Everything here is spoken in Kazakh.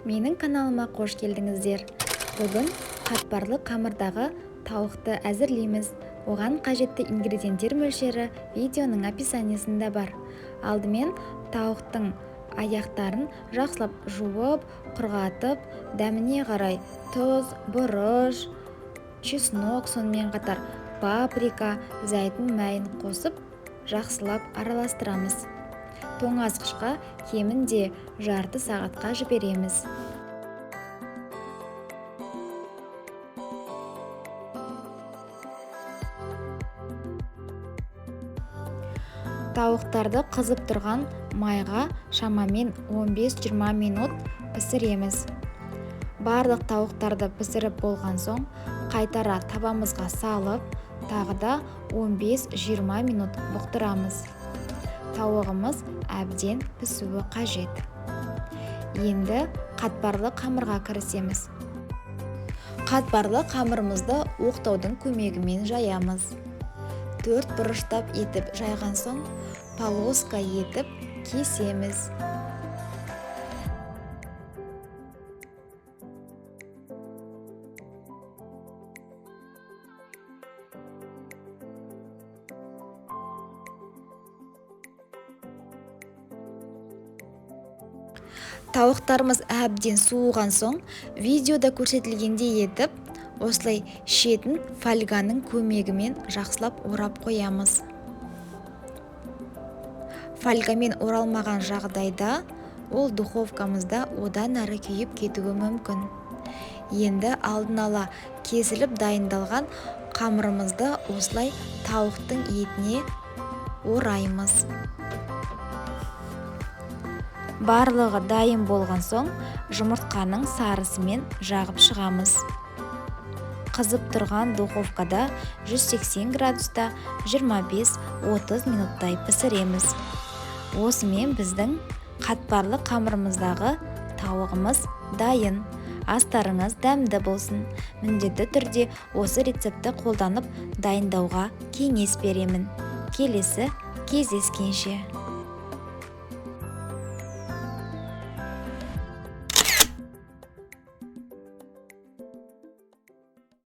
Менің каналыма қош келдіңіздер. Бүгін қатпарлы қамырдағы тауықты әзірлейміз. Оған қажетті ингредиенттер мөлшері видеоның описаниясында бар. Алдымен тауықтың аяқтарын жақсылап жуып, құрғатып, дәміне қарай тұз, бұрыш, чеснок, сонымен қатар паприка, зәйтүн майын қосып, жақсылап араластырамыз. Тоңазытқышқа кемінде жарты сағатқа жібереміз. Тауықтарды қызып тұрған майға шамамен 15-20 минут пісіреміз. Барлық тауықтарды пісіріп болған соң, қайтара табамызға салып, тағы да 15-20 минут бұқтырамыз. Тауығымыз әбден пісуі қажет. Енді қатпарлы қамырға кірісеміз. Қатпарлы қамырымызды оқтаудың көмегімен жаямыз. 4 бұрыштап етіп жайған соң, полоска етіп кесеміз. Тауықтарымыз әбден суыған соң, видеода көрсетілгендей етіп, осылай шетін фольганың көмегімен жақсылап орап қоямыз. Фольгамен оралмаған жағдайда ол духовкамызда одан әрі күйіп кетуі мүмкін. Енді алдын ала кесіліп дайындалған қамырымызды осылай тауықтың етіне ораймыз. Барлығы дайын болған соң, жұмыртқаның сарысымен жағып шығамыз. Қызып тұрған духовкада 180 градуста 25-30 минуттай пісіреміз. Осымен біздің қатпарлы қамырымыздағы тауығымыз дайын. Астарыңыз дәмді болсын. Міндетті түрде осы рецептті қолданып дайындауға кеңес беремін. Келесі кездескенше.